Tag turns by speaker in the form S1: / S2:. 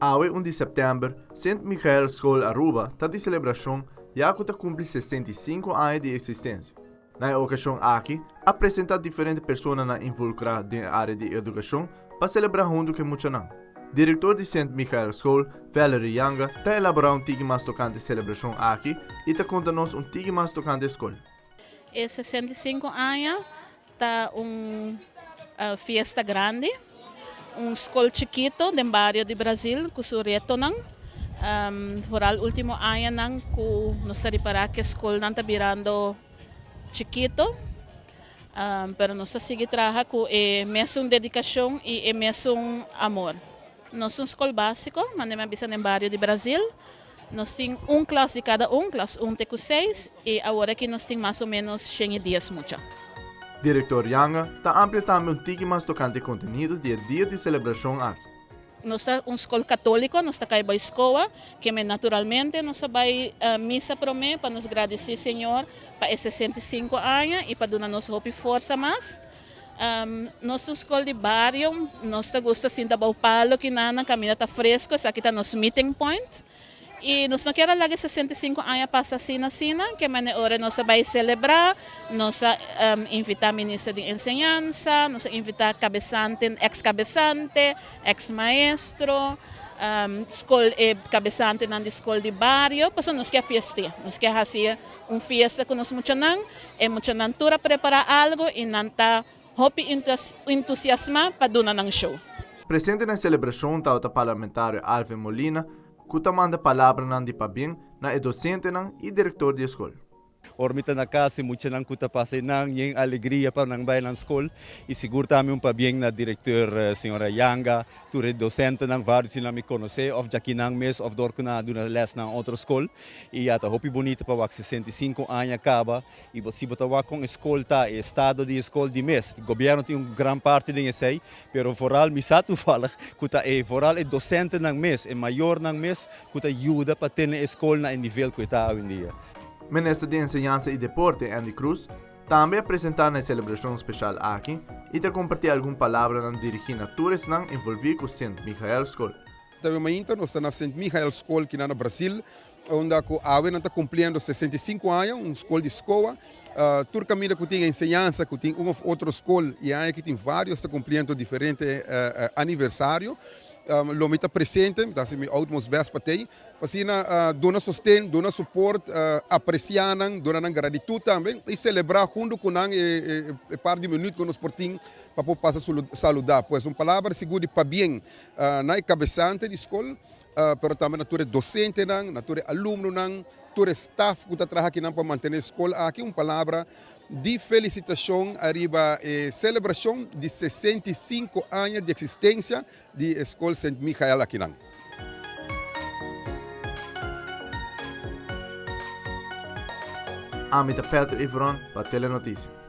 S1: Awe un di sèptèmber, Sint Michael School Aruba ta di selebrashon ya ku ta kumpli 65 aña di eksistensia. Na e okashon aki a presentá diferente personanan involukrá den e área di edukashon pa selebrá huntu ku e muchanan. Direktor di Sint Michael School, Valerie Janga, ta elaborá un tiki mas tokante e selebrashon aki i ta konta nos un tiki mas tokante e skol.
S2: E 65 aña ta un fiesta grandi, un skol chikito den bario di Brazil ku su retonan. Vooral ultimo añanan ku nos ta ripará ku e skolnan ta birando chikito, pero nos ta sigui traha ku e mesun dedikashon i e mesun amor. Nos ta un skol básiko, manera mi a bisa den bario di Brazil. Nos tin un klas di kada un, klas un te ku seis, i awor aki nos tin mas o ménos 110 mucha.
S1: Direktor Janga ta amplia tambe un tiki mas tokante e kontenido di e dia di selebrashon aki.
S2: Nos ta un skol katóliko, nos ta kai bai skoa, keme naturalmente nos a bai misa promé pa nos gradisí Señor pa e 65 aña i pa duna nos hopi forsa mas. Nos ta un skol di bario, nos ta gusta sinta bou palo kinan, kaminda ta fresco, esaki ta nos meeting point. I nos no kier a laga e 65 aña pasa asina asina, ke manera ora nos a bai selebrá, nos a invitá minister di enseñansa, nos a invitá kabesante, eks kabesante, eks maestro, skol e kabesantenan di skol di bario, pasobra nos kier fiestea, nos kier hasi un fiesta ku nos muchanan. E muchanan tur a prepará algu i nan ta hopi entusiasmá pa duna nan show.
S1: Presente na e selebrashon tabata parlamentario Alvin Molina ku ta manda palabranan di pabien na e dosentenan i direktor di e skol.
S3: Ora mi ta na kas e muchanan ku ta pasa einan yen alegria pa nan bai nan skol i sigur tambe un pabien na direkteur señora Yanga Tur e dosentenan, varios di nan mi konosé òf djaki nan mes òf dor ku nan a duna lès na otro skol. I ya ta hopi bunita pa wak 65 aña kaba i bo si bo ta wak kon e skol ta, e estado di e skol di mes. Gobièrnu tin un gran parti den esei, pero vooral mi sa toevallig ku ta e vooral e dosentenan mes, e mayornan mes ku ta yuda pa tene e skol na e nivel ku e ta awendia.
S1: Minister di Enseñansa i Deporte, Endy Croes, Tambe a presentá na e selebrashon speshal aki i ta kompartí algun palabranan dirigí na tur esnan envolví ku Sint Michael School.
S4: Tambe mainta nos ta na Sint Michael School kinan na Brasil, unda ku awe nan ta kumpliendo 65 aña, un skol di skoa. Tur kaminda ku tin enseñansa, ku tin un òf otro skol i e aña aki tin vários ta kumpliendo diferente aniversario. Lo mi ta presente, mi ta hasi mi utmost best pa tei. Pa asina duna sosten, duna suport, apresiá nan, duna nan gratitut tambe i selebrá huntu ku nan e par di minüt ku nos por tin pa por pasa saludá. Pues un palabra sigur di pabien na e kabesante di skol, pero tambe na tur e dosentenan, na tur e alumnonan, tur e staf ku ta traha akinan pa mantené e skol aki. Un palabra di felisitashon ariba e selebrashon di 65 aña di eksistensia di e skol Sint Michael akinan.
S1: Ami ta Patrick Evron pa Telenoticia.